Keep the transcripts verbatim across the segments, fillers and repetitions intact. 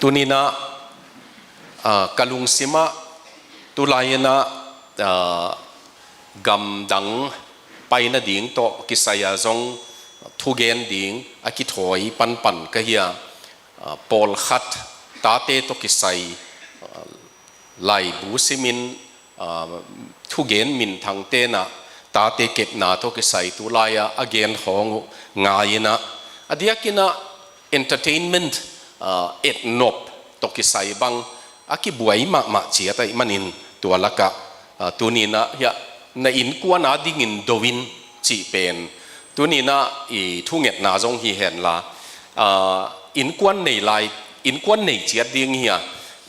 Tuninah, ah, ka lungsimah tulai inah, ah, gamdang paina ding tawh kisai-a zong thugen ding a kithawi panpan ka hi a, ah, pawlkhat tate tawh kisai, ah, laibu simin, ah, thugen minthang tenah tate kepna tawh kisai tulai-a a gen khawng uh ngai inah, a diakinah entertainment, ah, etnop tawh kisai bang a kibuai mahmah ciat ahih manin tua lakah, ah, tuninah hiah na innkuan adingin do in cih pen tuninah i thungetna zong hi henla, ah, innkuan nei lai, innkuan nei ciat ding hi a,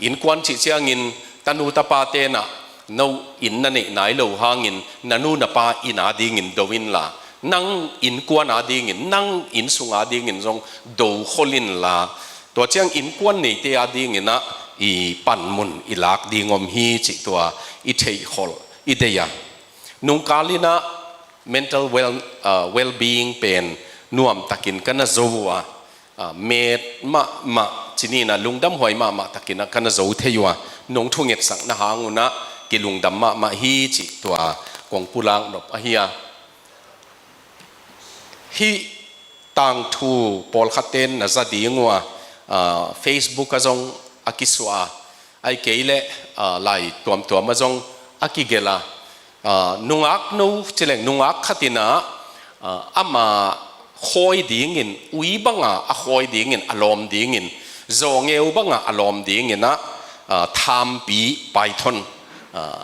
innkuan cih ciangin tanu tapa tenah no inn na neih nai lo hangin na nu na pa inn adingin do inla, nang innkuan adingin, nang inn sung adingin zong do khol inla, tua ciang innkuan neite adinginah i panmun i lak ding om hi cih tua i theihkholh i deih a. Nungkal inah mental well, ah, well-being pen nuamtakin ka na zo uh a, ah, met mahmah cininah lungdamhuai mahmah takinah ka na zo thei uh a, nong thungetsakna hang unah kilungdam mahmah hi cih tua kong pulak nop ahi a. Hih tangthu pawlkhatte na za ding uh a, ah, Facebook ah zong a kisuah a, ahih kei leh, ah, lai tuamtuam ah zong a kigelh a, ah, nungak no cileng nungak khat inah, ah, ama khawi dingin, ui banga a khawi dingin, a lawm dingin, zawngeu banga a lawm dinginah, ah, thampi python, ah,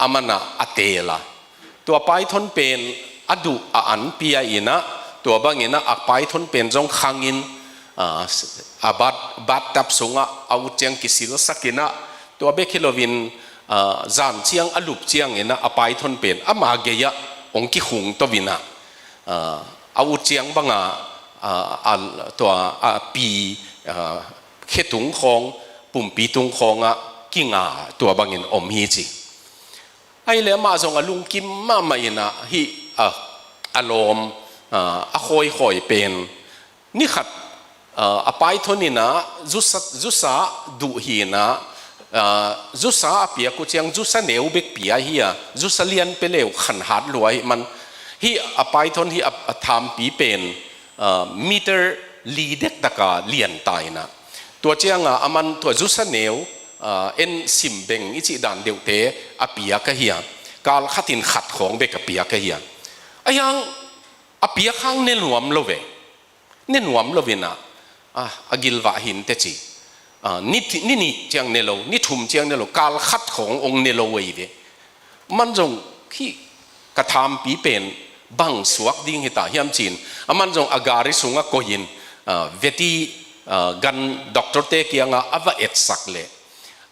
a manah a teel a. Tua python pen a duh a an pia inah, tua banginah a python pen zong khangin, ah, a bat, bathtub sungah a ut ciang kisilsak inah, tua bek hi loin, ah, zan ciang a lup cianginah a python pen ama gei-ah hong kikhungto inah, ah, a ut ciang banga, ah, a, tua a pi, ah, khetung khawng, pumpi tung khawngah kinga tua bangin om hi ci. Ahih leh amah zong a lungkim mahmah inah hih, ah, a lawm, ah, a khawikhawi pen ni khat, ah, a python inah zusa, zusa duh hi inah, ah, zusa a piak uh ciang zusa neu bek pia hi a, zusa lian pia le uh khanhat lua ahih man hih a python hih a, a thampi pen, ah, meter li dektak a lian ta inah, tua cianga aman tua zusa neu, ah, en simbeng i cih dan deuhte a piak ahi a, kal khatin khat khawng bek a piak ahi a. Ahi hang a piak hang ne nuam lo ve. Ne nuam lo inah, ah, a gilvah hinteh ci. Ah, ni, ni nih ciang ne lo, ni thum ciang ne lo, kal khat khawng hong ne lo ahi ve. Aman zong hih ka thampi pen bang suak ding hi ta hiam ci-in, aman zong a gari sungah koihin, ah, veti, ah, gan doctor-te kiangah a va etsak leh,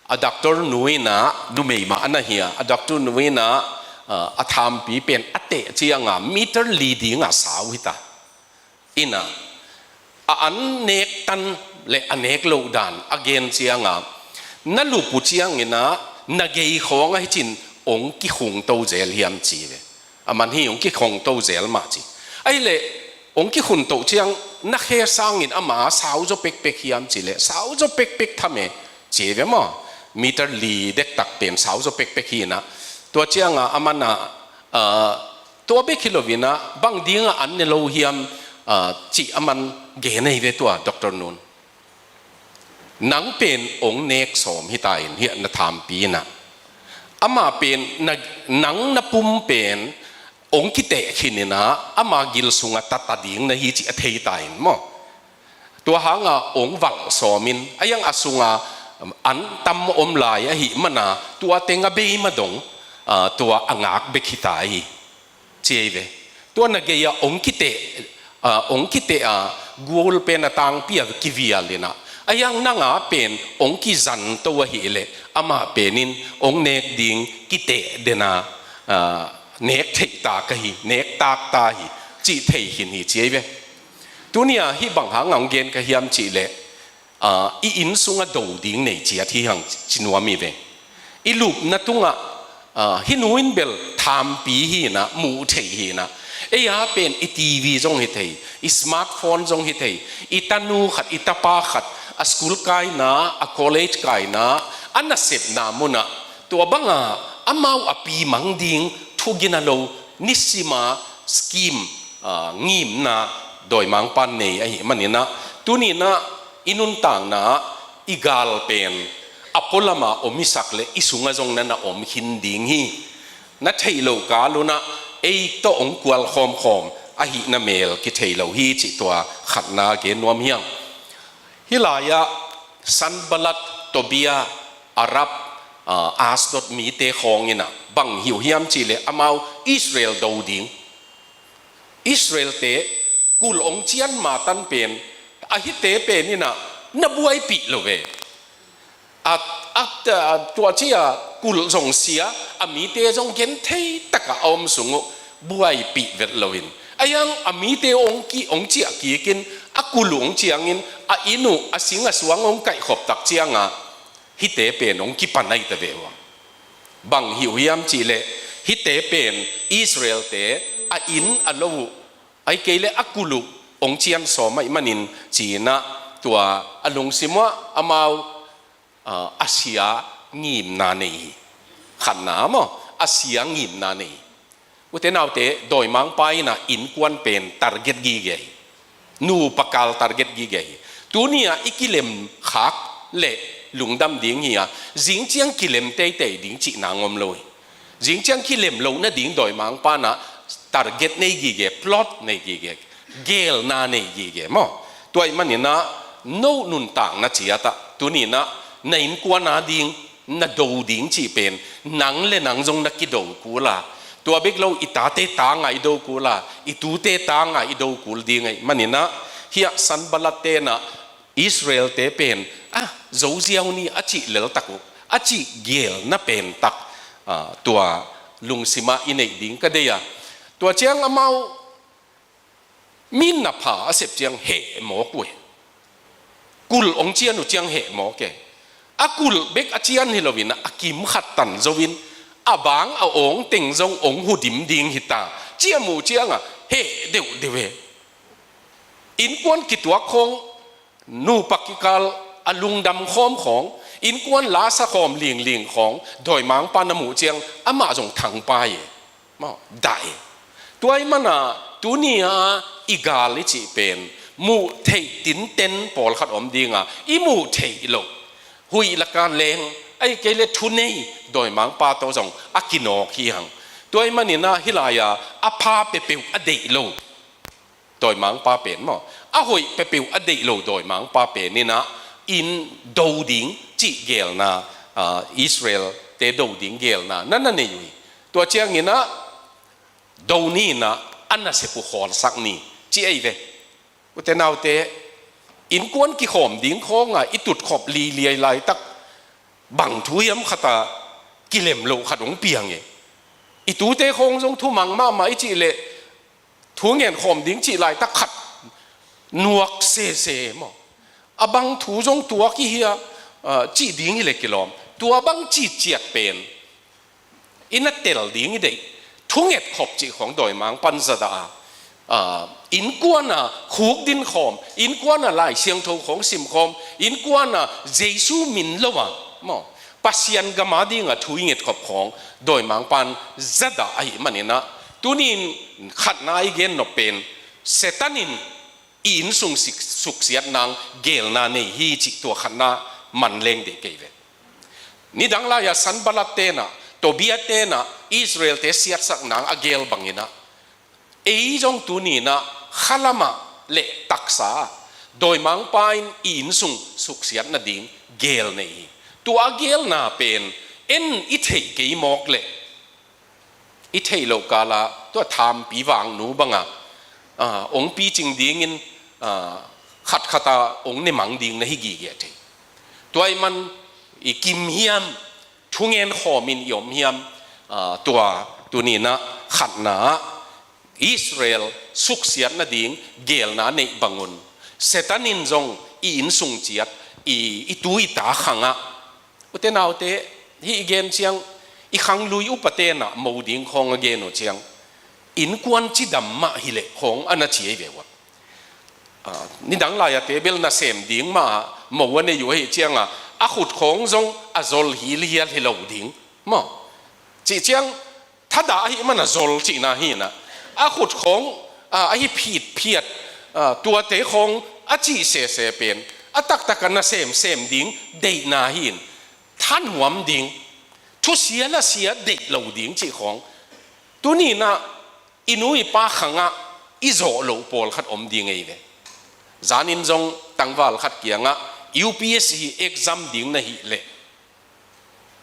a doctor nu inah, numei mah a na hi a, a doctor nu inah, ah, a thampi pen a teh cianga meter li dinga sau hi ta. Inah, a an nek tan le a nek loh dan a gen cianga, na lup uh cianginah na gei khawng ahi cin hong kikhungto zel hiam ci ve. Aman hi hong kikhungto zel mah ci. Ahih leh hong kikhungto ciang na khe sangin ama a sau zaw pekpek hiam ci leh sau zaw pekpek tham e ci ve maw. Meter li dektak pen sau zaw pekpek hi inah. Tua cianga aman ah, ah, tua bek hi loinah bang dinga an ne lo hiam, ah, cih aman gen ahi ve tua doctor nun. Nang pen hong nek sawm hi ta in hiah na thampi inah. Amah pen na, nang na pum pen hong kiteh khin inah ama gil sungah tata ding na hi cih a thei ta in maw. Tua hanga hong valh sawmin, a iang a sunga an tam om lai ahih mana, tua teng a bei ma dong, ah, tua a ngak bek hi ta hi. Ci ei ve. Tua na gei-ah hong kiteh, ah, hong kiteh a, gual pen a tangpi a kivial inah, a iang nanga pen hong kizanto ahih leh, amah penin hong nek ding kiteh dena, ah, nek theih ta ka hi, nek tak ta hi, cih thei khin hi ci ei ve. Tunia hih bang hanga hong gen ka hiam cih leh, ah, i inn sungah do ding nei ciat hi hang ci nuam hi ve. I lupna tungah, ah, hih nu in bel thampi hi inah, muh theih hi inah. Ei a pen i TV zong hi thei, i smartphone zong hi thei, i tanu khat, i tapa khat, a school kaina, a college kaina, a nasepna munah tua banga amau a pi mang ding thugina lo nisima scheme, ah, ngimna dawimangpa nei ahih maninah, tuninah i nuntakna ah i gal pen a pualama om i sak le i sungah zong nana om khin ding hi. Na theih loh kalunah ei tawh hong kual khawmkhawm ahihna mel kithei lo hi cih tua khatna gen nuam hiang. Hih lai-ah Sanballat, Tobia, Arab, ah, Asdod mite khawng inah bang hi uh hiam cihleh amau Israel do ding. Israelte kulh hong cian matan pen, a hihte pen inah na buaipih lo ve. A, a, a, tua cia kulh zong sia, a mite zong genthei takah a om sung uh buaipih vet loin, a hiang a mite hong ki, hong ciah kikin, a kulh uh hong ciangin, a inn uh, a sing a suang hong kaihkhop tak cianga hihte pen hong kipan ahi ta ve uh a. Bang hi uh hiam cihleh hihte pen Israelte a inn a lo uh, ahih kei leh a kulh uh hong cian sawm ahih manin cinah tua a lungsim uh ah amau, ah, a sia ngimna nei hi. Khatna maw, a sia ngimna nei hi. Ute naute, dawimangpa inah innkuan pen target gige hi. Nupa kal target gige hi. Tuni-ah i kilem khak le lungdam ding hi-a, zing ciang kilem teitei ding cihna ngom lo hi. Zing ciang kilem loh nading dawimangpa inah target nei gige, plot nei gige, gelna nei gige maw. Tua ahih maninah no nuntakna ciatah tuninah na innkuan a ding na do ding cih pen nang le nang zong na kido kul a, tua bek lo i tate tangah i do kul a, i tute tangah i do kul ding ahih maninah, hiah Sanballat tenah Israelte pen, ah, zoziau ni a cih leltak uh, a cih gelna pentak, ah, tua lungsimah i neih ding ka deih a. Tua ciang amau min na pha a sep ciang heh mawk uh e. Kulh hong cian uh ciang heh mawk e. A kulh bek a cian hi loin a kim khat tan zoin a bang a awng teng zong hong hudim ding hi ta, ci a muh ciangah heh deuhdeuh e. Innkuan kituak khawng, nupa kikal a lungdam khawm khawng, innkuan la sa khawm lingling khawng dawimangpa na muh ciang amah zong thangpai e. Maw, dah e. Tua ahih mana tuni-a i gal i cih pen muh theih tinten pawlkhat om dinga, i muh theih loh, huih laka leng, ahih kei leh thunei dawimangpa tawh zong a kinawk hi hang. Tua ahih maninah hih lai-a a pha peuhpeuh a deih lo dawimangpa pen maw, a hoih peuhpeuh a deih lo dawimangpa pen inah inn do ding cih gelna, ah, Israelte do ding gelna na na nei uh hi. Tua cianginah do ni inah a nasep uh khawlsak ni ci ei ve. Ute naute, innkuan kikhawm ding khawnga i tutkhop liliai laitak bang thu hiam khata kilem loh khat hong piang e. I tute khawng zong thumang mahmah i cih leh thu ngen khawm ding cih laitak khat nuak sese maw, a bang thu zong tuak i hia, ah, cih ding hi leh kilawm. Tua bang cih ciat pen i na tel ding i deih. Thunget khop cih khawng dawimangpan zadah a, ah, innkuana khukdin khawm, innkuana Lai Siangtho khawng sim khawm, innkuana Jesu min lo a maw, Pasian gam a dinga thu i nget khop khawng dawimangpan zadah ahih maninah, tunin khatna i gen nop pen Satan in i innsung sik-, suksiat nang gelna nei hi cih tua khatna man leng deih kei ve. Nidang lai-a Sanballat tenah, Tobia tenah Israelte siatsak nang a gel banginah, ei zong tuninah khalamah le taksa ah dawimangpa in i innsung suksiat nading gel nei hi. Tua a gelna pen en i theih kei mawk leh i theih loh kala tua thampi vangnu banga, ah, hong picing dingin, ah, khatkhat a hong nemang ding na hi gige thei. Tua ahih man i kim hiam, thungen khawmin i om hiam, ah, tua tuninah khatna ah Israel suksiat nading gelna neih bangun Satan in zong i innsung ciat, i, i tu i ta khangah, ute naute, hih i gen ciang i khanglui upa tenah mo ding khawng a gen uh ciang innkuan cidam mah hileh khawng a na ci ei ve uh a. Ah, nidang lai-a table nasem ding mah Mo a nei uh ahih cianga a khut khawng zong a zol hi lial hi lo ding maw? Cih ciang thadah ahih mana zol cihna hi na, a khut khawng a, ahi phitphiat, a, tuate khawng a cih sese pen a taktaka na semsem ding deihna hi in, thanuam ding, thusia lasia deih lo ding cih khawng. Tuninah i nu i pa khangah i zawh loh pawlkhat om ding ei ve. Zanin zong tangval khat kiangah U P S C exam ding na hih leh,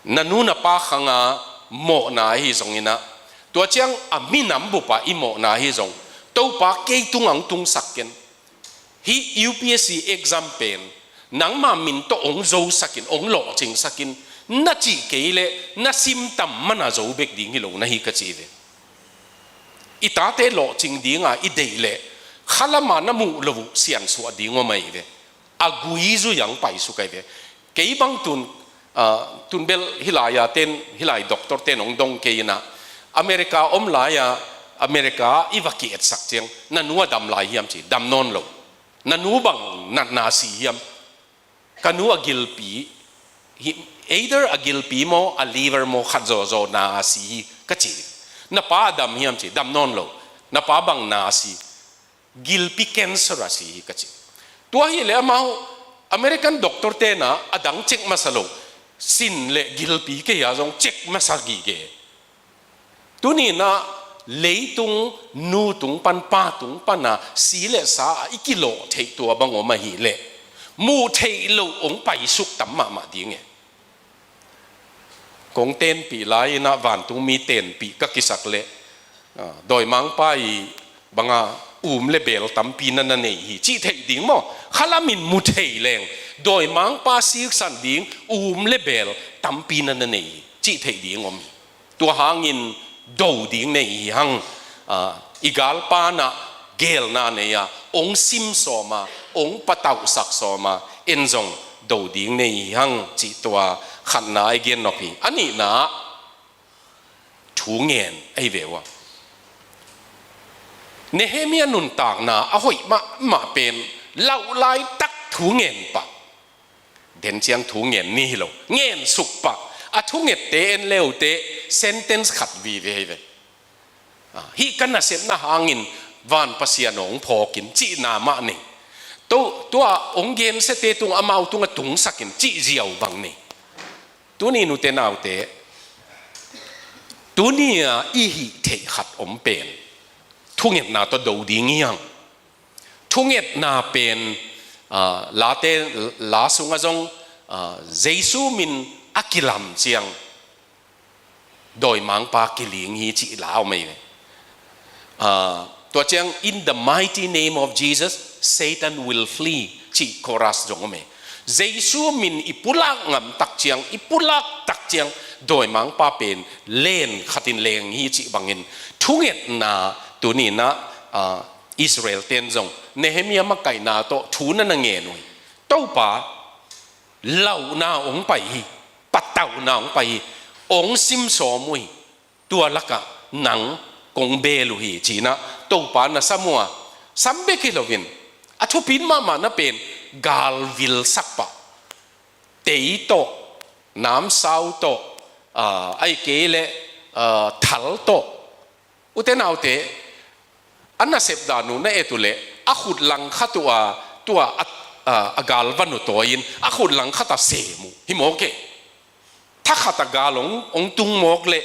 na nu na pa khanga mawhna ahi zonginah, tua ciang a minam bupah i mawhna ahi zong, Topa kei tungah hong tungsak ken. Hih U P S C exam pen nangma min tawh hong zosakin, hong lawhcingsakin, na cih kei leh na sim tam mana zo bek ding hi lo na hi ka ci ve. I tate lawhcing dinga i deih leh khalama na muh lo uh siansuah ding om ahi ve. A gui zui ang paisuk ahi ve. Kei bang tun, ah, tun bel hilai-a ten, hilai doctor ten hong dong kei inah, America om lai-a, America i va ki-etsak ciang, na nu a dam lai hiam ci, dam nawn lo. Na nu bang natna si hiam? Ka nu a gilpi hi, either a gilpi maw, a liver maw, khat zawzaw na a si hi ka ci. Na pa a dam hiam ci, dam nawn lo. Na pa bang na a si? Gilpi cancer a si hi ka ci. Tua hileh amau American doctor tenah a dang check masa lo, sin le gilpi kei a zong check masa gige. Tuninah leitung nu tung pan, pa tung pana si le sa a i kilawh theih tua bang om ahileh, muh theih loh hong paisuk tam mahmah ding e. Kong tenpih lai-inah vantungmi tenpih ka kisak leh, ah, dawimangpa i banga um le beel tampi na na nei hi cih theih ding maw? Khalamin mu thei leng dawimangpa siksan ding um le beel tampi na na nei hi cih theih ding om hi. Tua hangin do ding nei hi hang, ah, i galpanah geelna nei-a hong sim sawma, hong patauhsak sawma, en zong do ding nei hi hang cih tua khatna i gen nop hi. A nihna thu ngen ahi ve uh a. Nehemia nuntakna a hoih mahmah pen lauh laitak thu ngen pah. Den ciang thu ngen ni hi lo, ngen suk pah. A thungette en leute sentence khat vive hi ve. Ah, hih ka nasepna hangin van Pasian hong phawkin cihna mah nei. Tua, tua hong gensete tung amau tungah tungsakin cih ziau bang nei. Tuni nute naute, tuni-a i hih theih khat om pen thungetna tawh do ding hi hang. Thungetna pen, ah, late, la sungah zong, ah, Jesu min a kilam ciang dawimangpa kiling hi cih la om ei ve. Ah, tua ciang, "In the mighty name of Jesus, Satan will flee," cih chorus zong om ei. Jesu min i pulak ngam tak ciang, i pulak tak ciang, dawimangpa pen len khatin leng hi cih bangin thungetna tuninah, ah, Israel ten zong Nehemia makaihna tawh thu na na ngen uh hi. Topa, lauhna hong pai hi, patauhna hong pai hi, hong sim sawm uh hi. Tua lakah nang kong beel uh hi cinah Topa na sam uh a, sam bek hi loin a thupit mahmah na pen galvil sak pah. Tei tawh, namsau tawh, ah, ahih kei leh, ah, thal tawh. Ute naute, a nasep dan uh na et uh leh a khut langkhat uh a, tua a, a, a galvan uh tawi-in a khut langkhat a sem uh hi mawk e. Thakhat a gal hong, hong tung mawk leh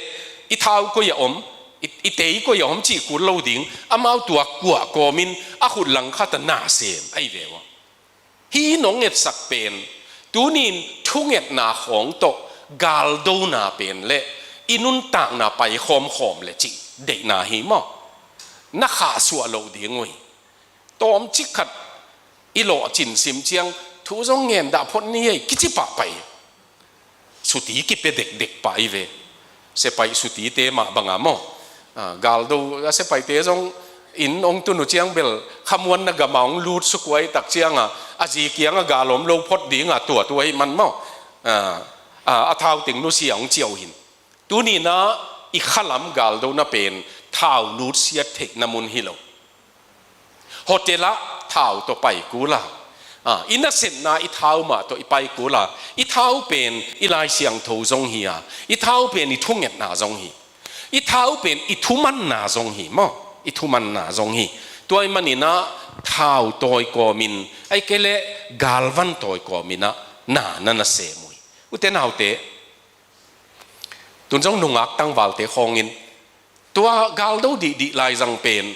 i thau koi a om, i, i tei koi a om cih kul lo ding, amau tua kuah kawmin a khut langkhat a na sem ahi ve uh a. Hih nong etsak pen, tunin thungetna khawng tawh galdona pen le i nuntakna pai khawmkhawm le cih deihna hi maw? Na khahsuah loh ding uh hi. Tawmcik khat i lawhcin sim ciang thu zong ngen dah phot ni hei kici pah pai. Suti kipia dekdek pah hi ve. Sepaih sutite mah banga maw? Ah, galdo a sepaihte zong inn hong tun uh ciang bel khamuanna gama hong lut suk uh ahih tak cianga a zi kianga gal om lo phot dinga tua tua ahih man maw? Ah, ah, a thau teng nusia hong ciah uh hin. Tuninah i khalam galdona pen thau lutsiat theihna mun hi lo. Hotel ah thau tawh pai kul a, Ah, i nasepna i thau mah tawh i pai kul a, i thau pen i Lai Siangtho zong hi a, i thau pen i thungetna zong hi, i thau pen i thumanna zong hi maw, i thumanna zong hi. Tua ahih manin ah thau tawi kawmin, ahih kei leh galvan tawi kawmin ah na, na nasem uh hi. Ute naute, tun zong nungak tangvalte khawngin, tua galdo dihdih laizang pen,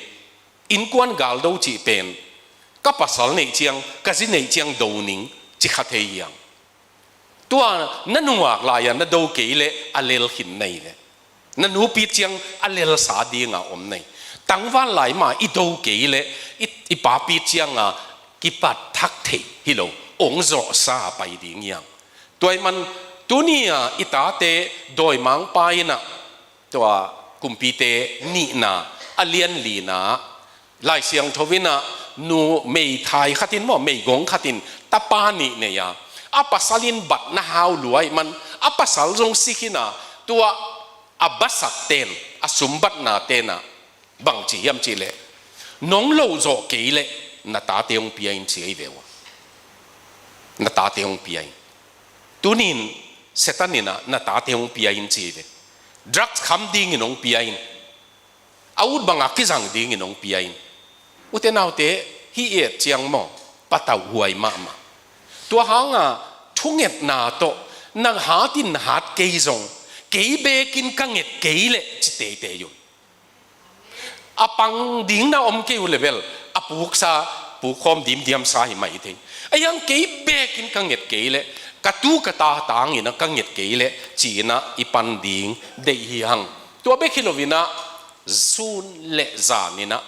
innkuan galdo cih pen, ka pasal neih ciang, ka zi neih ciang do ning, ci kha thei hiang. Tua na nungak lai-a na do kei leh a lel khin na hi ve. Na nupit ciang a lelsa dinga om na hi. Tangval lai mah i do kei leh i, i papit cianga kipat thak theih hi lo, ong zawhsa pai ding hiang. Tua ahih man tuni-a i tate dawimangpa in ah, tua Kumpite nihna a lian lina, Lai Siangtho in ah nu meithai khatin maw, meigong khatin tapa nih nei a, a pasal in bat na hau lua ahih man a pasal zong si khin a, tua a basak ten, a sumbatna ten ah bang ci hiam cih leh, nong loh zawh kei leh na tate hong pia in ci ahi ve ua. Na tate hong pia in. Tunin Satan in ah na tate hong pia in ci ahi ve. Drugs kham dingin hong pia in. A ut banga kizang dingin hong pia in. Ute naute, hih i et ciang maw, patauhuai mahmah. Tua hanga thungetna tawh na hatin na hat kei zong, kei bekin ka nget kei leh ci teitei un. A pang ding na om kei uh leh bel, a puksa, pukkhawm dimdiamsa hi mah hi thei. Ahih hang kei bekin ka nget kei leh, ka tu ka ta tangin ah ka nget kei leh ci-in ah i pan ding deih hi hang. Tua bek hi loin ah sun le zanin ah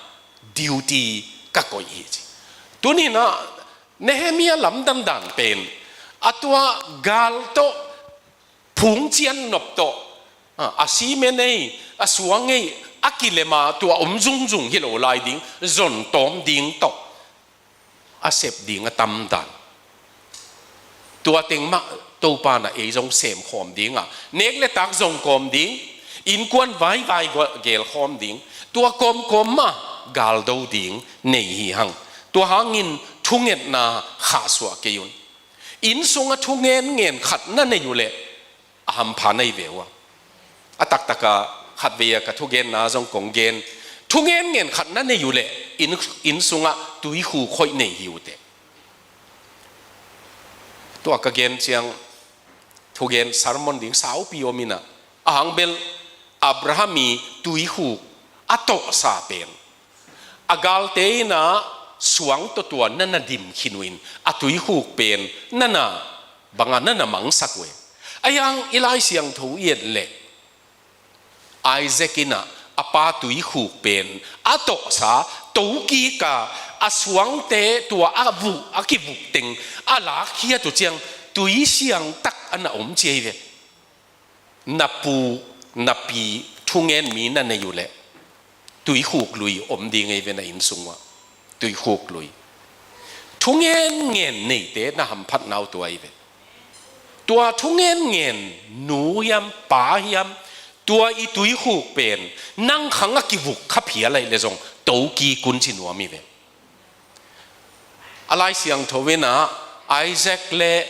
duty ka koih hi ci. Tunin ah Nehemiah lamdang dan pen, a tua gal tawh, phungcian nop tawh, a, a sime nei, a suang ei, a kilema tua om zungzung hi lo lai ding, zon tawm ding tawh a sep ding a tam dan. Tua teng mah Topa in ah ei zong sem khawm ding a, nek le tak zong kawm ding, innkuan vaivai gel khawm ding, tua kawmkawm mah galdo ding nei hi hang. Tua hangin thungetna khahsuah kei un. Inn sungah thungenngen khat na nei uh leh a hampha na hi ve uh a. A taktaka khatvei a ka thugenna zong kong gen. Thungenngen khat na nei uh leh inn, inn sungah tuikhuk hoih nei hi uh teh. Tua ka gen ciang thugen sermon ding saupi om in ah, a hang bel Abraham i tuikhuk a tawhsa pen, a galte in ah suang tawh tua na na dim khin uh in, a tuikhuk pen na na, banga na na mangsak uh e. Ahih hang i Lai Siangtho i et leh, Isaac in ah a pa tuikhuk pen a tawhsa, tokik a, a suangte tua a vuk, a kivuk teng a lakkhiat uh ciang tui siangtak a na om ci ahi ve. Na pu, na pi, thungen mi na nei uh leh, tuikhuk lui om ding ahi ve na inn sungah. Tuikhuk lui. Thungenngen neite na hamphatna uh tua ahi ve. Tua thungenngen nu hiam, pa hiam, tua i tuikhuk pen nang khang a kivuk kha phial ahih leh zong tokik un ci nuam hi ve. A Lai Siangtho in ah Isaac le,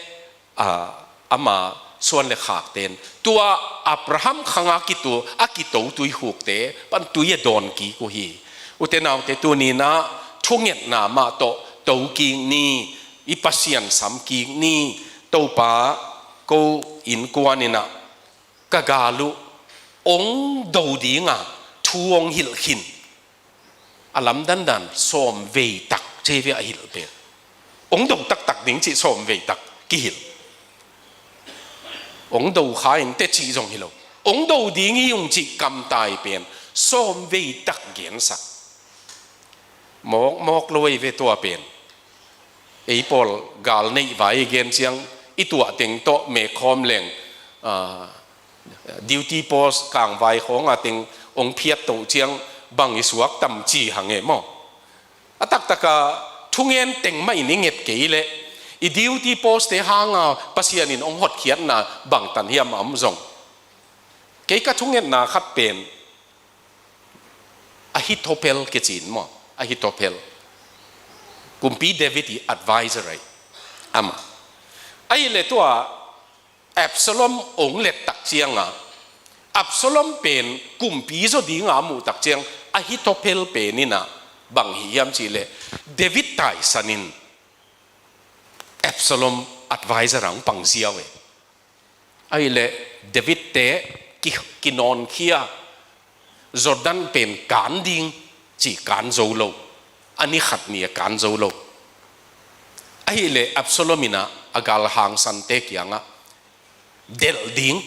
a, ama suan le khakte in tua Abraham khanga kitu, a kito tuikhukte pan tui a dawnkik uh hi. Ute naute, tuni in ah thungetna mah tawh tokik ni, i Pasian samkik ni. Topa, ko innkuan in ah ka gal uh ong do dinga thu ong hilh khin. A lamdang dan sawm vei tak ci ahi ve a hilh pen. Ong do taktak ding cih sawm vei tak kihilh. Ong do kha ing teh cih zong hi lo. Ong do ding hi ung cih kamtai pen sawm vei tak gensak. Mawkmawk lo ahi ve tua pen. Ei pawl gal neih vai i gen ciang, i tuah teng tawh mekhawm leng, a, duty post kangvai khawng a teng ong phiat toh ciang bang i suak tam ci hang e maw. A taktaka thungen teng mah in i nget kei leh, i duty post te hanga Pasian in ong hotkhiatna bangtan hiam a om zong. Kei ka thungetna khat pen, Ahithophel kici in maw, Ahithophel. Kumpi David i advisor ahi. Amah. Ahih leh tua Absalom ong let tak ciangah, Absalom pen kumpi zaw dinga a muh tak ciang, Ahithophel pen in ah bang hi hiam cih leh, David taisan in Absalom advisor ah hong pang ziau e. Ahih leh David te ki, kinawnkhia, Jordan pen kan ding ci, kan zo lo. A ni khat ni a kan zo lo. Ahih leh Absalom in ah a galhangsan te kiangah delh ding,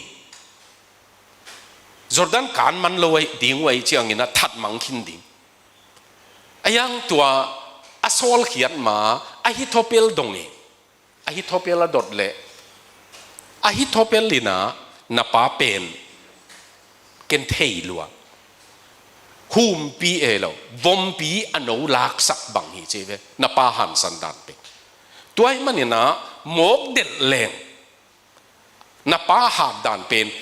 Jordan kan man lo ahi ding uh ahih ciangin ah that mang khin ding. Ahi hang tua a sawlkhiat ma Ahithophel dong e. Ahithophel a dot leh, Ahithophel in ah, "Na pa pen ken thei lua, humpi e lo, vompi a no laksak bang hi," ci ve, na pa hansan dan pen. Tua ahih manin ah mawk delh leng, na pa hat dan pen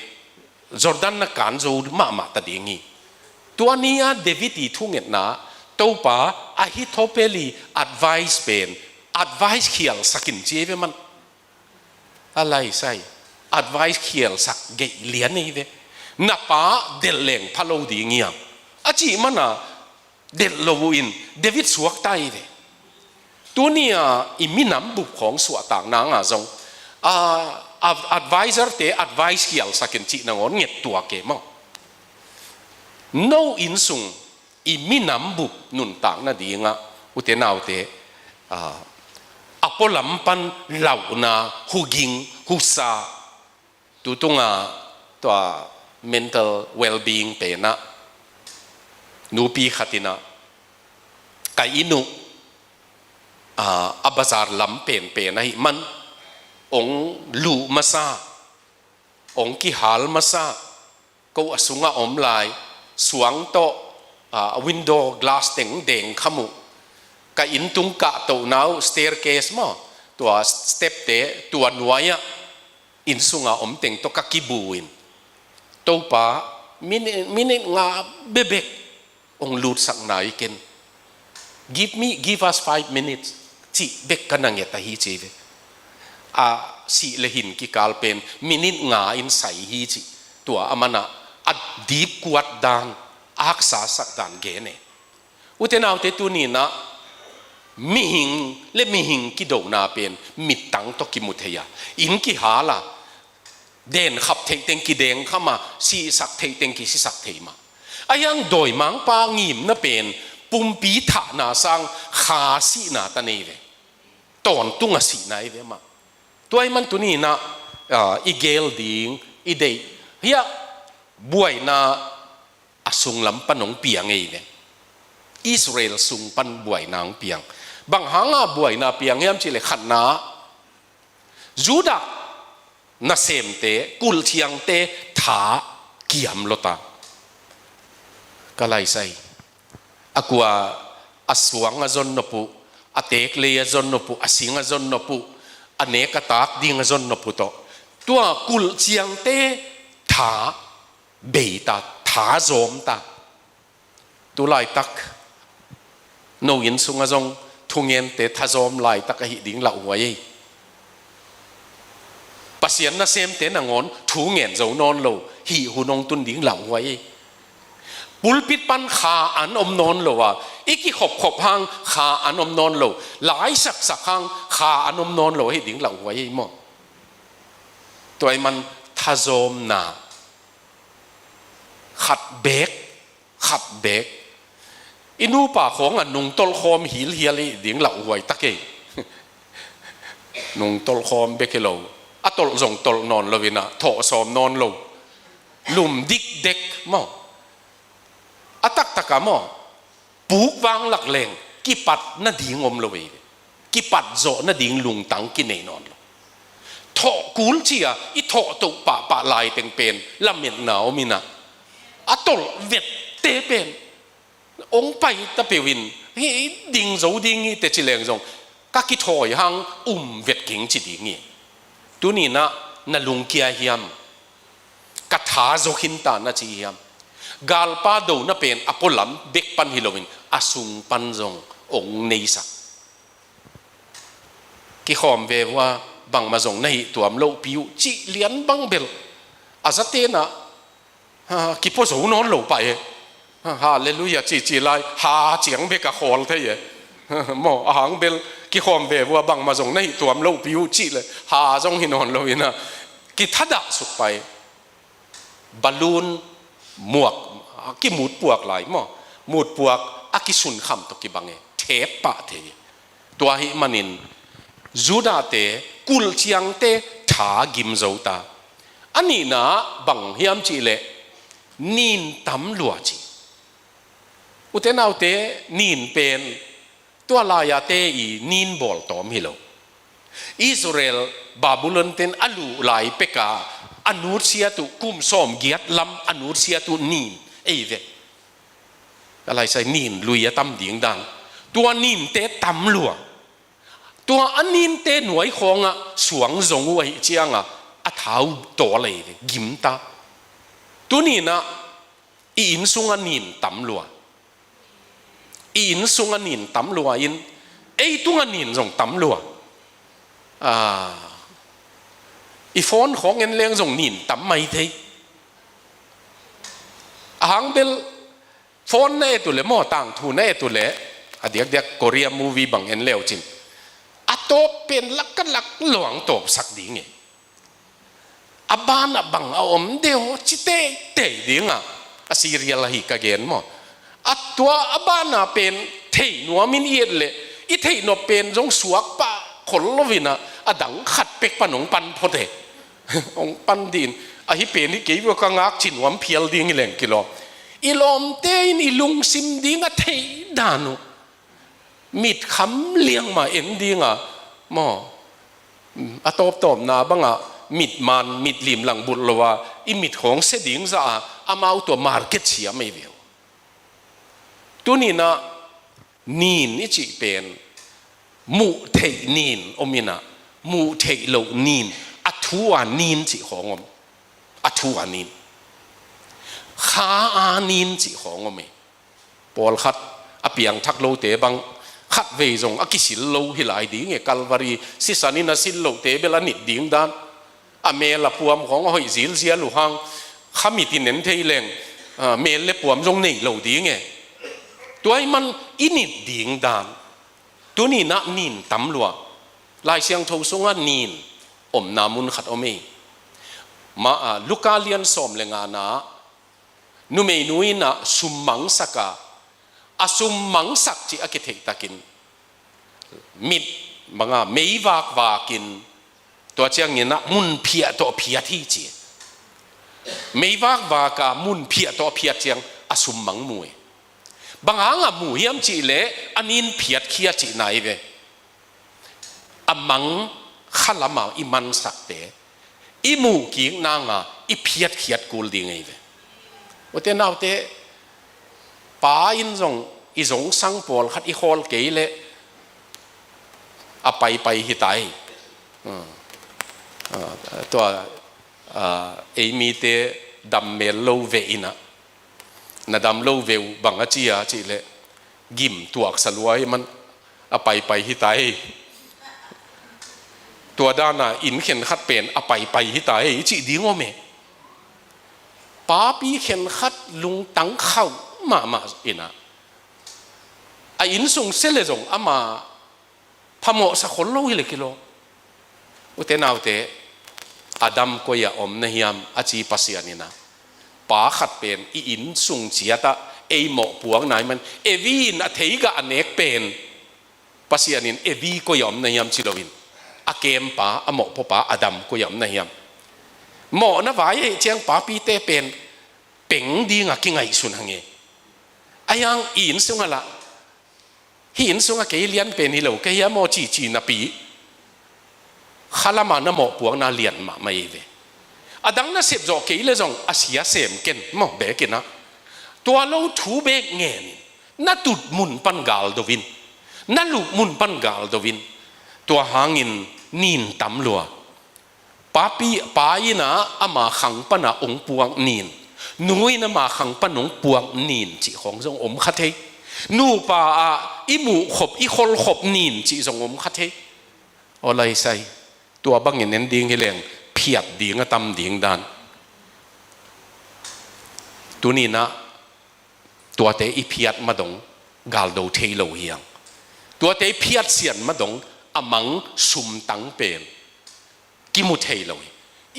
Jordan na kan zo mahmah ta ding hi. Tua ni-a David i thungetna, Topa, Ahithophel i advice pen advice khialsak in, ci ve man. A lai sai, advice khialsak geih lian ei ve. Na pa delh leng pha lo ding hiam, a cih mana delh lo uh in David suakta ei ve. Tuni-a i minam bup khawng suahtak nanga zong, a, a, advisor te advice khialsak in cih nangawn ngettuak e maw. No innsung i minam bup nuntak nadingah, ute naute, a, a pualam pan lauhna, huging, husa, tutunga tua mental well-being penah, nupi khat inah, ka inn uh, a, a bazar lam penpen ahih man, ong luh masa, ong kihal masa, ko a sungah om lai, suang tawh, a, window glass teng dengkham uh. Ka inn tung kahtohna uh, staircase maw, tua step te, tua nuai-ah, inn sunga om teng tawh ka kibu in, Topa, minute, minute nga bebek ong lutsak nai ken. Give me, give us five minutes, cih bek ka na nget ahi, ci ve. A sih le hin kikal pen minute nga in sai hi, ci. Tua a manah a dipkuat dan, a haksasak dan gen e. Ute naute, tuni inah mihing le mihing kidona pen mittang tawh kimu thei a, inn kihal a, denkhap theih teng kidengkham a, sihsak theih teng kisisak thei mah. Ahi hang dawimangpa ngimna pen pumpi thahna sang kha sihna ta nei ve. Tawntung a sihna ei ve mah. Tua ahih man tuni inah, a, i gel ding, i deih, hiah buaina a sunglam pan ong piang ei ve. Israel sung pan buaina ong piang. Bang hanga buaina piang hiam cih leh, khatna, Judah nasemte, kulh ciangte tha kiam lota. Ka lai sai. A kua a suang a zon nop uh, a teeklei a zon nop uh, a sing a zon nop uh, a nek a tak ding a zon nop uh tawh, tua kulh ciangte tha beita, tha zawmta. Tu laitak no inn sungah zong thungente thazawm laitak ahih ding lauhuai ei. Pasian nasemte nangawn thu ngen zo nawn lo, hih hun ong tun ding lauhuai ei. Pulpit pan kha an om nawn lo a, i kikhopkhop hang kha an om nawn lo, lai saksak hang kha an om nawn lo ahih ding lauhuai ei maw. Tua ahih man thazawmna khat beek, khat beek. I nupa khawng a nungtolh khawm hilhial i ding lauhuai tak ei. Nungtolh khawm bek hi lo, a tolh zong tolh nawn lo inah, thawh sawm nawn lo, lum dikdek maw. A taktak a maw, puk vang lak leng kipat nading om lo ei. Kipat zawh nading lungtang kinei nawn lo. Thawh kul ci-a i thawh toh pahpah laiteng pen lametna om inah, a tolh vette pen ong pai ta peuh in, hih ding zo ding hi teh ci leng zong, ka kithawi hang um vet keng ci ding hi. Tuni inah na lungkia hiam? Ka tha zo khin ta na ci hiam? Galpa dona pen a pualam bek pan hi loin a sung pan zong ong neisak. Kikhawm ve vua, bangmah zong na hih tuam lohpi uh, cih lian bang bel a zaten ah, ha, kipua zo nawn lo pah e. Ha, halleluiah cihcih lai, ha ciang bek a khawl thei e. Maw, a hang bel kikhawm ve vua, bangmah zong na hih tuam lohpi uh cih le ha zong hi nawn lo in ah, kithadah suk pah e. Balloon muak, a kimutpuak lai maw, mutpuak a kisunkham tawh kibang e, thep pah thei. Tua ahih manin Judah-te kulh ciangte tha gim zo ta. A nihna bang hiam cih leh nin tam lua ci. U te nau te, nin pen tua lai-a te i nin bawl tawm hi lo. Israel Babylon ten a luh lai pek a, a nutsiat uh, kum sawmgiat lam a nutsiat uh nin ei ve. A lai sai nin lui a tam ding dan. Tua ninte tam lua. Tua a ninte nuai khawngah suang zong uh ahih ciangah a thau tawl ei ve, gim ta. Tuni-in ah i inn sungah nin tam lua. I inn sungah nin tam lua in, ei tungah nin zong tam lua. Ah, i phone khawng en leng zong nin tam mai thei. A hang bel phone na et uh leh maw, tangthu na et uh leh, a diakdiak Korea movie bang en leu cin, a tawp pen lak ka lak luang tawpsak ding e. A banah bang a om deuh ci teitei dingah, a serial ahi ka gen maw. A tua a banah pen thei nuamin i et leh, i theih nop pen zong suak pah khol loin ah, a dang khat pek pan hong pan phot e. Hong pan dih in, ahi pen hi kei vua, ka ngak ci nuam phial ding hi leng kilawm. I lawmte in i lungsim ding a theih dan uh mit kham liang mah en ding a, maw, a tawptawpna bangah mit man, mit limlang bulh lo a, i mit khawng se ding zah a, amau tua market siam ei ve uh. Tuni-in ah nin i cih pen muh theih nin om in ah, muh theih loh nin, a thu a nin cih khawng om. A thu a nin, kha a nin cih khawng om e. Pawlkhat a piangthak lote bang khatvei zong a kisil lo hi lai ding e. Calvary sisan in a sil lohte bel a nit ding dan, a mel a puam khawng a hoih zilzial uh hang, kha mit in en thei leng, ah, mel le puam zong nei lo ding e. Tua ahih man i nit ding dan. Tuni-in ah nin tam lua. Lai Siangtho sungah nin omna mun khat om e. Ma, ah, Luka lian sawm le ngana, numeinu in ah sum mangsak a, a sum mangsak cih a kitheih takin mit banga meivak vakin, tua ciangin ah mun phiah tawh phiat hi ci. Meivak vak a mun phiah tawh phiat ciang a sum mang mu e. Bang hangah mu hiam cih leh a nin phiatkhia cihna hi ve. A mang khalam a i mansakte i muh kik nanga i phiatkhiat kul ding ahi ve. U te nau te, pa in zong i zongsang pawlkhat i khawl kei leh a paipai hi ta hi. Ah, ah, tua, ah, ei mite dam mel lo ve in ah, na dam lo ve uh, bang a ci a cih leh gim tuaksa lua ahih man a paipai hi ta hi. Tua dan a inn khenkhat pen a paipai hi ta hi, i cih ding om e. Papi khenkhat lungtang khauh mahmah in ah, a inn sung se leh zong ama phamawhsa khol lo hi leh kilawm. U te nau te, Adam koi ah om na hiam a ci Pasian in ah, pa khat pen i inn sung ciat ah ei mawhpuakna ahih man, Evi in a theigah a nek pen, Pasian in Evi koi ah om na hiam ci loin, a kempa, a mawhpuakpa Adam koi ah om na hiam. Mawhna vai ahih ciang papite pen peng ding a kingaihsun hang e. A hiang i inn sungah lah, hih inn sungah kei lian pen hi lo ka hiam aw cihcih napi, khalam a na mawhpuakna lian mahmah hi ve. A dang na sep zawh kei leh zong a sia sem ken maw, bek in ah. Tua lo thu bek ngen in, na tut mun pan gal do in, na luh mun pan gal do in. Tua hangin nin tam lua. Papi, pa in ah ama khang pan a hong puak nin, nu in ama khang pan hong puak nin cih khawng zong om kha thei. Nupa ah i muh khop, i khol khop nin cih zong om kha thei. Aw laisai, tua bangin en ding hi leng phiat ding a tam ding dan. Tuninah tuate i phiat madong galdo thei lo hiang. Tuate i phiat sian madong a mang sumtang pen kimu thei lo hi.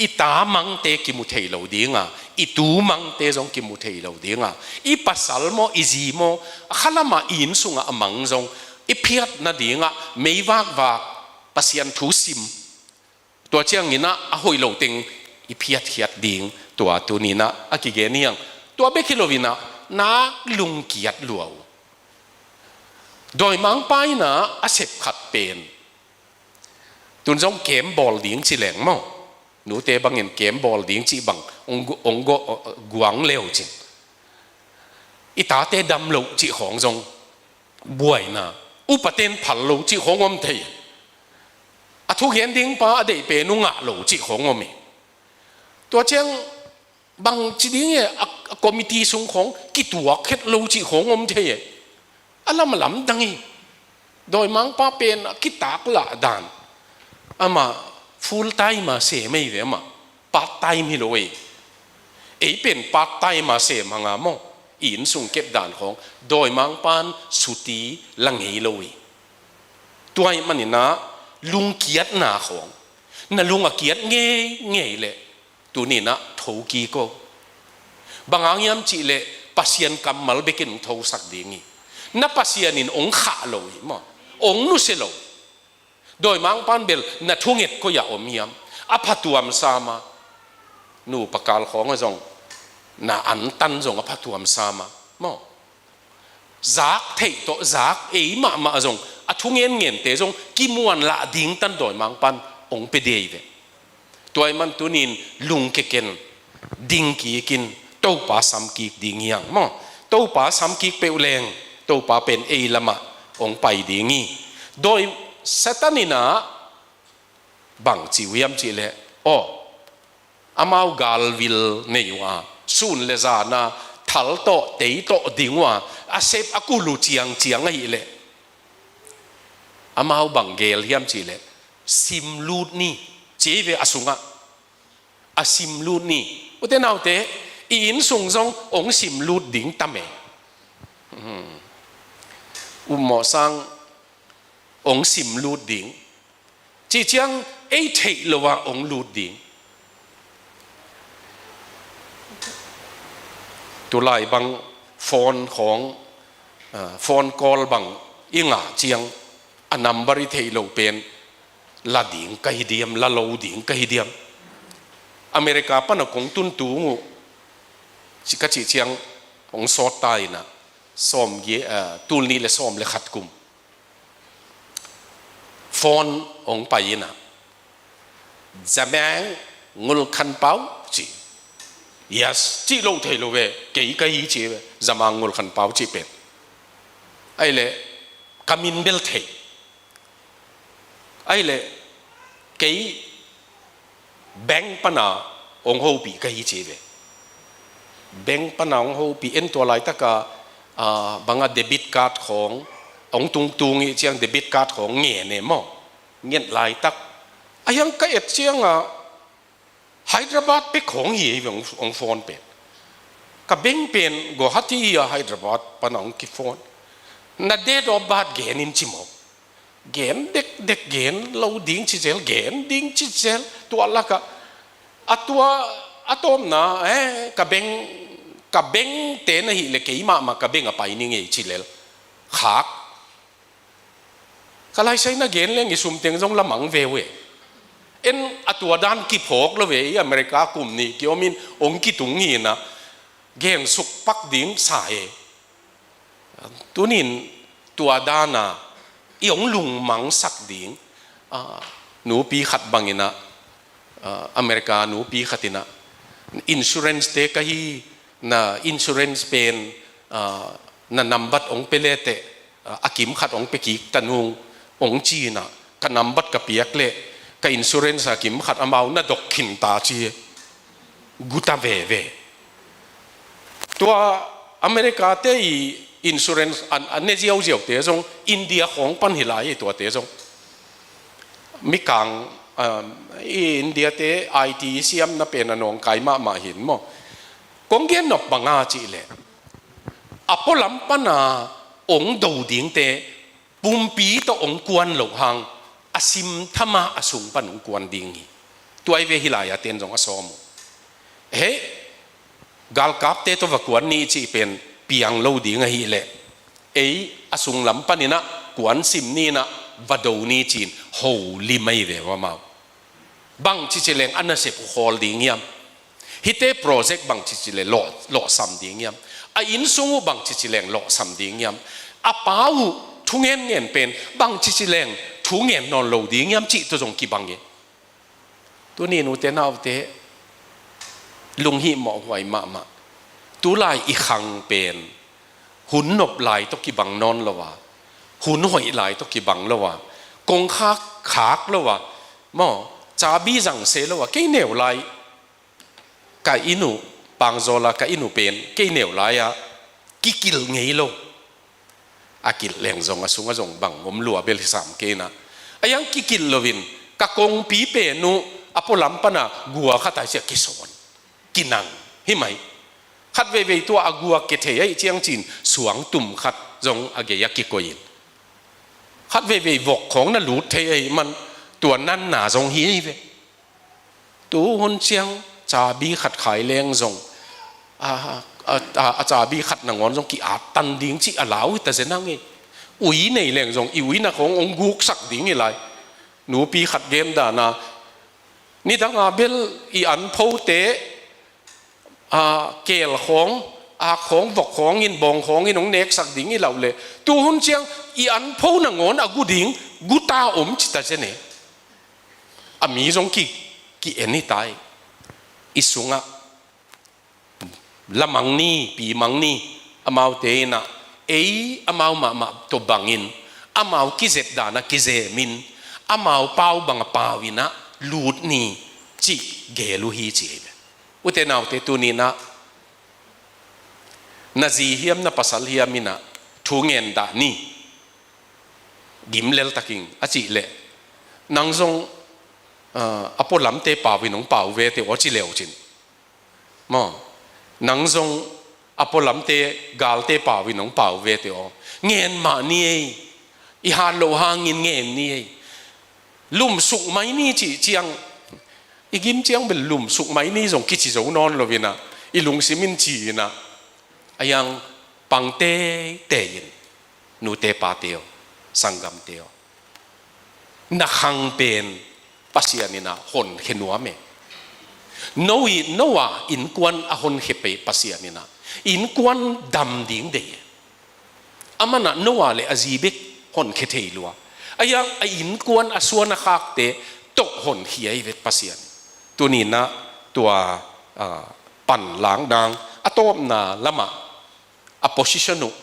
I ta mangte kimu thei lo dinga, i tu mangte zong kimu thei lo dinga, i pasal maw, i zi maw, a khalamah i inn sungah a mang zong i phiat nadingah meivakvak Pasian thu sim. Tua cianginah a hoih lo teng i phiatkhiat ding tua tuninah a kigen hiang. Tua bek hi loinah nak lungkiat lua uh. Dawimangpa inah a sep khat pen tun zong kem bawl ding ci leng maw? Nute bangin kem bawl ding cih bang ong gu-, ong gu-, guang leu cin. I tate dam loh cih khawng zong buaina, upaten phal lo cih khawng om thei. A thugen dingpa a deih pen uh ngah lo cih khawng om hi. Tua ciang bang ci ding e, a, a committee sung khawng kituak het lo cih khawng om thei e. A lam a lamdang hi. Dawimangpa pen a kitak lah dan. Amah full time a sem ei ve amah. Part time hi lo ei. Ei pen part time a sem hanga maw. I inn sung kep dan khawng. Dawimangpan suti la ngei lo ei. Tua ih maninah lungkiatna khawng. Na lung a kiat ngei ngei leh. Tuninah thokik o. Bang hang hiam cihleh Pasian kammal bekin ong thosak ding hi. Na Pasian in ong khah lo hi maw? Ong nusia lo. Dawimangpan bel na thunget koi-ah om hiam? A phatuam sama. Nupa kal khawng a zong na antan zong a phatuam sama. Maw? Zak theih tawh zak ei mahmah zong a thungen ngente zong kimuan lah ding tan dawimangpan ong pia dei ve. Tua ih man tunin lungkeken dingkikin Topa samkik ding hiang maw? Topa samkik peuh leng Topa pen ei lamah ong pai ding hi. Dawi Satan inah bang ci uh hiam cihleh aw, amau galvil nei uh a, sun le zana thal tawh tei tawh ding uh a, a sep a kul uh ciangciang ahihleh amau bang gel hiam cihleh simlut ni ci ve a sungah. A simlut ni. Ute naute, i inn sung zong ong simlut ding tam e. Ummawh sang ong simlut ding. Cih ciang ei theih lo ah ong lut ding. Tulai bang phone khawng, ah, phone call bang i ngah ciang a number i theih lo pen la ding ka hi diam, la lo ding ka hi diam. America pana kong tun tung uh ci ka cih ciang ong sawt ta inah sawm gi, ah, tul nih le sawm le khat kum. Phone ong pai inah Zamang Ngulkhanpau ci. Yes, cih lo thei lo ve, kei ka hi ci ve, Zamang Ngulkhanpau cih pen. Ahihleh ka min bel thei. Ahihleh kei bank pana ong hopih ka hi ci ve. Bank pana ong hopih en tua laitaka, ah, banga debit card khawng ong tungtung ih ciang debit card khawng ngen e maw? Nget laitak a hiang ka et cianga Hyderabad pek khawng hi ei ve ong, ong phone pen. Ka bank pen Guwahati hi a Hyderabad pana ong kiphone. Na date of birth gen in ci maw? Gen dekdek gen lo ding ci zel, gen ding ci zel. Tua laka a tua a tawpna, eh, ka beng, ka bengte na hih le kei mahmah ka beng a pai ning ei ci lel. Khak. Ka laisai na gen leng i sumteng zong lamang ve uh e. En a tua dan kiphawk lo ve i America kum nih kiomin ong kitung hi na gen suk pak ding sa e. Tunin tua dana i ong lungmangsak ding, ah, nupi khat bangin ah, ah, America nupi khat in ah insurance te ka hi, na insurance pen, ah, na nambat ong pe leteh, ah, a kim khat ong pe kik ta nung ong ci in ah ka nambat ka piak leh ka insurance a kim khat amau na dok khin ta ci. Guta veve. Tua America te i insurance an, an ne ziauziau te zong India khawng pan hi lai e tuate zong. Mikang, um, i India te I T siamna pen a nawngkai mahmah hi in maw. Kong gen nop bang a cih leh, a pualam pana ong do dingte pumpi tawh ong kuan loh hang, a simtham a a sung pan ong kuan ding hi. Tua hi ve, hih lai-a ten zong a sawm uh. Hei, galkapte tawh va kuan ni cih pen piang lo ding ahih leh, ei a sunglam panin ah kuan sim ni in ah va do ni ci-in holim ahi ve uh amau. Bang cici leng a nasep uh khawl ding hiam? Hihte project bang cici leng lawh, lawhsam ding hiam? A innsung uh bang cici leng lawhsam ding hiam? A pa uh thu ngenngen pen bang cici leng thu ngen nawn lo ding hiam cih tawh zong kibang hi. Tuni nute naute, lunghimawh huai mahmah. Tulai i khang pen hun nop lai tawh kibang nawn lo a, hun hoih lai tawh kibang lo a, kongkhak khak lo a, maw, cabi zang se lo a, kei neu lai ka inn uh, Pangzawl a ka inn uh pen kei neu lai-a kikilh ngei lo. A kilh leng zong a sungah zong bang om lua bel hi sam kei in ah, a hiang kikilh loin ka kongpi pen uh a pualam pana gua khat a hi ciah kisawn, kinang hi mai. Khat veivei tua a gua kia thei ahih ciang ci-in suangtum khat zong a gei-ah kikoih in, khat veivei vok khawng na lut thei ahih man tua nanna zong hi hi ve. Tu hun ciang cabi khat khai leng zong a, a, a, a cabi khat nangawn zong ki-at tan ding cih a lau hi ta zen hang hi. Ui nei leng zong i uina khawng ong guksak ding hi lai. Nupi khat gen dan a, nidang a bel i an phote, a, keel khawng, ak khawng, vok khawng in, bawng khawng in ong neksak ding hi lo leh, tu hun ciang i an pho nangawn a gu ding, gu ta om ci ta zen e. A mi zong ki, ki-en hi ta hi. I sungah la mang ni, pi mang ni, amaute in ah ei amau mahmah tawh bangin, amau kizep dan a kizem in, amau pau bang a pau in ah lut ni cih geel uh hi ci hi ve. Ute naute, tuni in ah na zi hiam na pasal hiam in ah thu ngen dah ni. Gim lel takin a cih leh, nang zong, ah, a pualamte pau in hong pau ve teh aw ci leu cin. Maw, nang zong a pualamte, galte pau in hong pau ve teh aw. Ngen mah ni ei. I hat loh hangin ngen ni ei. Lumsuk mai ni cih ciang, i gim ciang bel lumsuk mai ni zong kici zo nawn lo in ah, i lungsim in ci in ah, a hiang pang teitei in, nute pate aw, sanggamte aw. Na khang pen Pasian in ah honkhia nuam e. Noah, Noah innkuan a honkhia pen Pasian in ah innkuan dam ding deih e. Aman ah Noah le a zi bek honkhia thei lua. A hiang a innkuan a suan a khakte tawh honkhia hi ve Pasian. Tuni in ah tua, ah, pan lang dang a tawpna lamah a position uh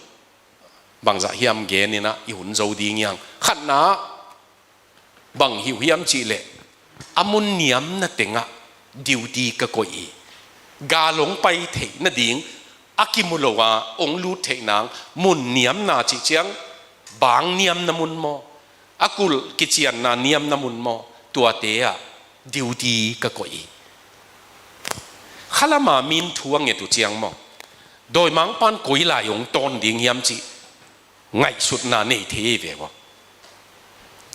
bangzah hiam gen in ah i hun zo ding hi hang. Khatna, bang hi uh hiam cih leh, a mun niamna tengah duty ka koih hi. Gal hong pai theih nading a kimu lo a hong lut theih nang mun niamna cih ciang, bang niamna mun maw, a kulh kicianna niamna mun maw, tuate ah duty ka koih hi. Khalam a min thu a nget uh ciang maw, dawimangpa'n koi lai hong tawn ding hiam cih ngaihsutna nei thei hi ve uh.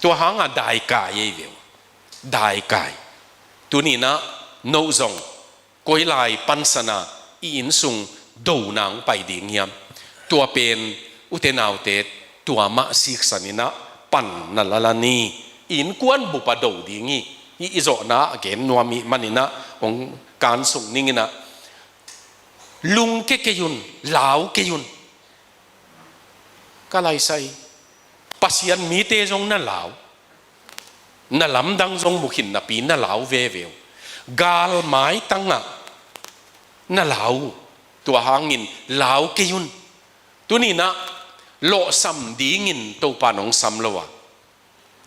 Tua hang a daikai hi ve uh. Daikai. Tuni in ah no zong koi lai pansan a i innsung dona hong pai ding hiam? Tua pen ute naute, tua mah siksan in ah pan na la la ni. I innkuan bup a do ding hi. Hih i zawhna a gen nuam ahih manin ah hong kan sung ning in ah, lungke kei un, lau kei un. Ka laisai, Pasian mite zong na lau. Na lamdang zong mu khin napi na lau veve uh. Gal maitang ah na lau uh. Tua hangin lau kei un. Tuni in ah lawhsam dingin Topa'n hong sam lo a,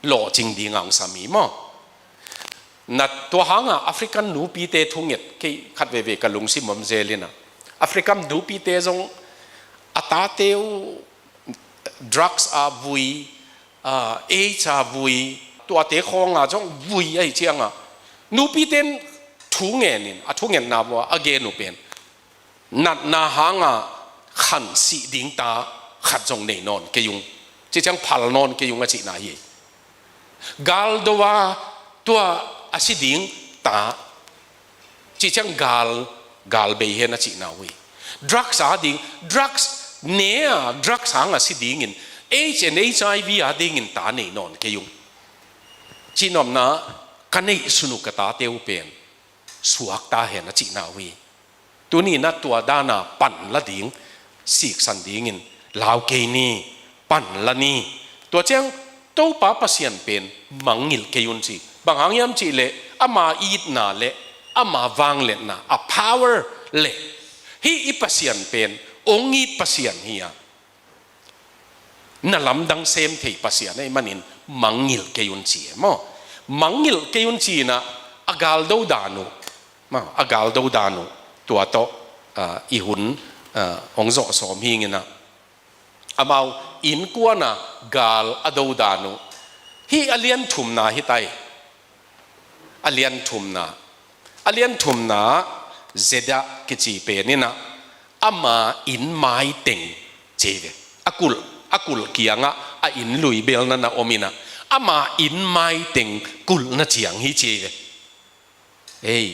lawhcing ding a hong sam hi maw. Na tua hang a African nupite thunget kei khat veve ka lungsim om zel in ah, African nupite zong a tate uh drugs a vui, ah, AIDS a vui, tuate khawng a zong vui ahi ciangah, nupite in thu ngenin, a thungetna vua a gen uh pen, natna hanga khansih ding ta khat zong nei nawn kei ung. Ci ciang phal nawn kei ung a cihna hi. Gal do a tua a si ding ta, ci ciang gal, gal bei hen a cihna uh hi. Drugs a ding, drugs ne a, drugs hanga si dingin, AIDS and HIV a dingin ta nei nawn kei ung. Cihnopna, ka neihsun uh ka tate uh pen suak ta hen a cihna uh hi. Tuni-in ah tua dana pan la ding, siksan dingin lau kei ni, pan la ni. Tua ciang Topa Pasian pen mangngilh kei un ci. Bang hang hiam cihleh ama itna le ama vangliatna, a power le, hih i Pasian pen hong it Pasian hi a, na lamdang sem thei Pasian ahih manin mangngilh kei un ci e maw. Mangngilh kei un ci-in ah a gal do dan uh, maw, a gal do dan uh, tua tawh, ah, i hun, ah, hong zawh sawm hi ing in ah, amau innkuan a gal a do dan uh. Hih a lian thumna hi ta hi. A lian thumna, a lian thumna, Zeda kici pen in ah, ama inn mai teng ci hi ve. A kulh, a kulh kiangah a inn lui bel na na om in ah, ama inn mai teng kulhna ciang hi ci hi ve. Ei,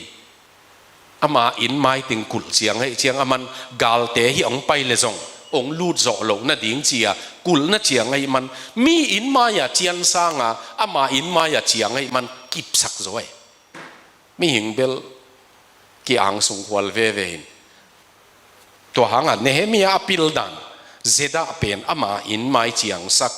ama inn mai teng kulh ciang ahih ciang, aman galte hih hong pai leh zong hong lut zawh loh nading ci-a kulhna ciang ahih man, mi inn mai-ah cian sanga ama inn mai-ah ciang ahih man kipsak zaw hi. Mihing bel ki-angsung khual veve in. Tua hangah Nehemiah a pil dan, Zeda pen ama inn mai ciangsak.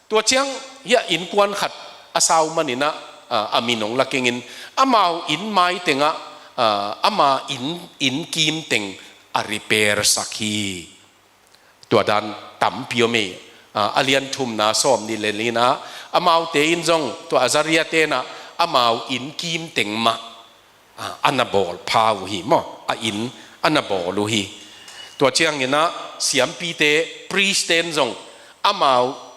Tua ciang hih a innkuan khat a sau man in ah, ah, a min hong la keng in, amau inn mai tengah, ah, ama inn, inn kim teng a repair sak hi. Tua dan tampi om hi. Ah, a lian thumna sawmnih le li-na, amaute in zong, tua Azaria te in ah amau inn kim teng mah, ah, a na bawl pha uh hi maw, a inn a na bawl uh hi. Tua ciangin ah siampite, priest te in zong, amau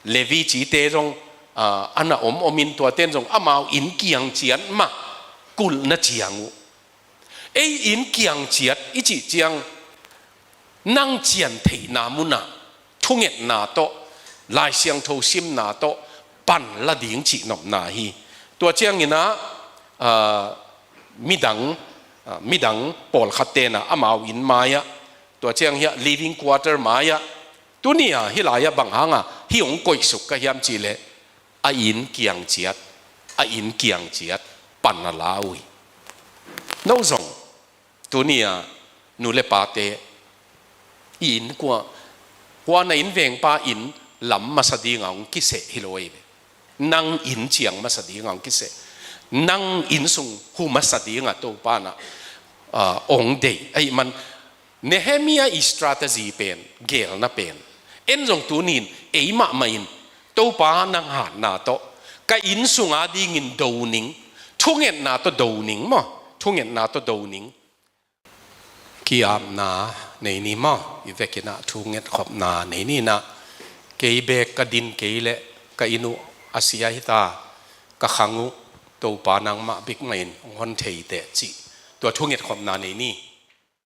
Levi cite zong, ah, a na om om in, tuate in zong amau inn kiang ciat mah kulhna ciang uh. Ei inn kiang ciat i cih ciang, nang cian theihna munah thungetna tawh, Lai Siangtho simna tawh pan la ding cihnopna hi. Tua ciangin ah, ah, midang, ah, midang pawlkhat te in ah amau inn mai-ah, tua ciang hih a living quarter mai-ah, tuni-a hih lai-ah bang hanga hih hong koihsuk ka hiam cihleh, a inn kiang ciat, a inn kiang ciat pan a la uh hi. No zong, tuni-a nu le pate, i inn kua, kua na inn vengpa inn lam masa dinga hong kiseh hi lo hi ve. Nang inn ciang masa dinga hong kiseh. Nang inn sung hu masa dinga Topa in ah, ah, hong deih ahih man, Nehemiah i strategy pen, gelna pen, en zong tuni-in ei mahmah in Topa nang hatna tawh, ka inn sunga dingin do ning, thungetna tawh do ning maw, thungetna tawh do ning. Ki-apna nei ni maw, i vekin ah thunget khopna nei ni in ah, kei beek ka din kei leh ka inn uh a sia hi ta, ka khang uh Topa nangmah bek mah in hong hon thei teh cih, tua thunget khopna nei ni.